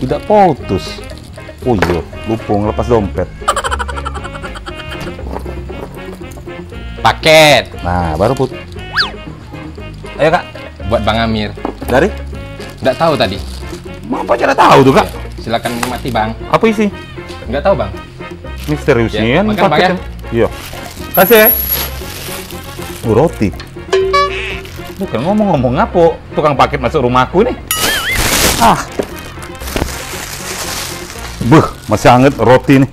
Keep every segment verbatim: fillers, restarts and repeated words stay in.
Tidak putus. Oh iyo, lupa ngelepas dompet. Paket. Nah, baru put. Ayo, Kak. Buat Bang Amir. Dari? Nggak tahu tadi. Apa cara tahu tuh, Kak? Silakan nikmati, Bang. Apa isi? Nggak tahu, Bang. Misterius nian paket. Iya. Kasih ya. Oh, roti. Bukan ngomong-ngomong ngapo tukang paket masuk rumahku nih. Ah. Beuh, masih anget roti nih.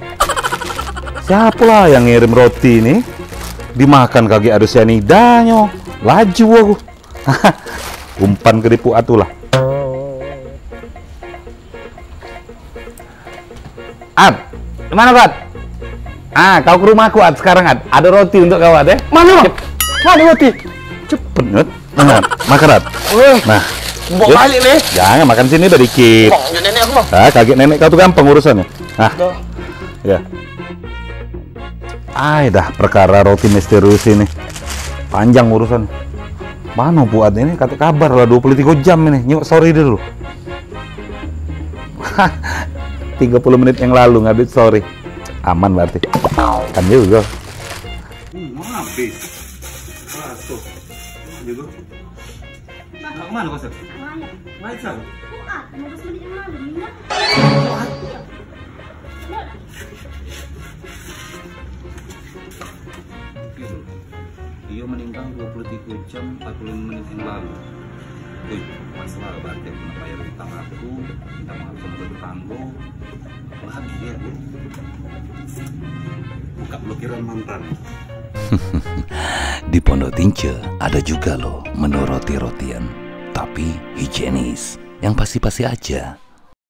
Siapa lah yang ngirim roti nih? Dimakan kagek ada sianidanyo. Laju aku. Umpan ke dipuat tu lah. At, di mano kau, At? Ah, kau ke rumahku, At, sekarang, At. Ada roti untuk kau, At, eh. Mano, Bang? Mano roti? Cepet, At. Nah, makan, At. Nah. Bawa balik nih. Jangan, makan sini, dah dikit. Bang, nenek aku, Bang. Ah, kagek nenek kau tu gampang urusannya. Nah. Ya. Ai dah, perkara roti misterius ini panjang urusan. Mano buat ini, kata kabar lah dua puluh tiga jam ini. Nyuk, sorry dulu. Tiga puluh menit yang lalu ngadu sorry. Aman berarti. Kan juga. Hmm, habis. Masuk. Juga. Nak ke mana, Bos? Mana? Baik, Sal. Kuat, lima belas menit yang lalu, Nina. Kuat. Iya. Dia meninggal dua puluh tiga jam empat puluh lima menit yang lalu. Wih, pas lah berarti aku nak bayar utang aku, minta maaf sama tetangga. Lagi ya, Bu. Buka blokiran mantan. Di Pondok Tinca ada juga loh menu roti-rotian, tapi higienis, yang pasti-pasti aja.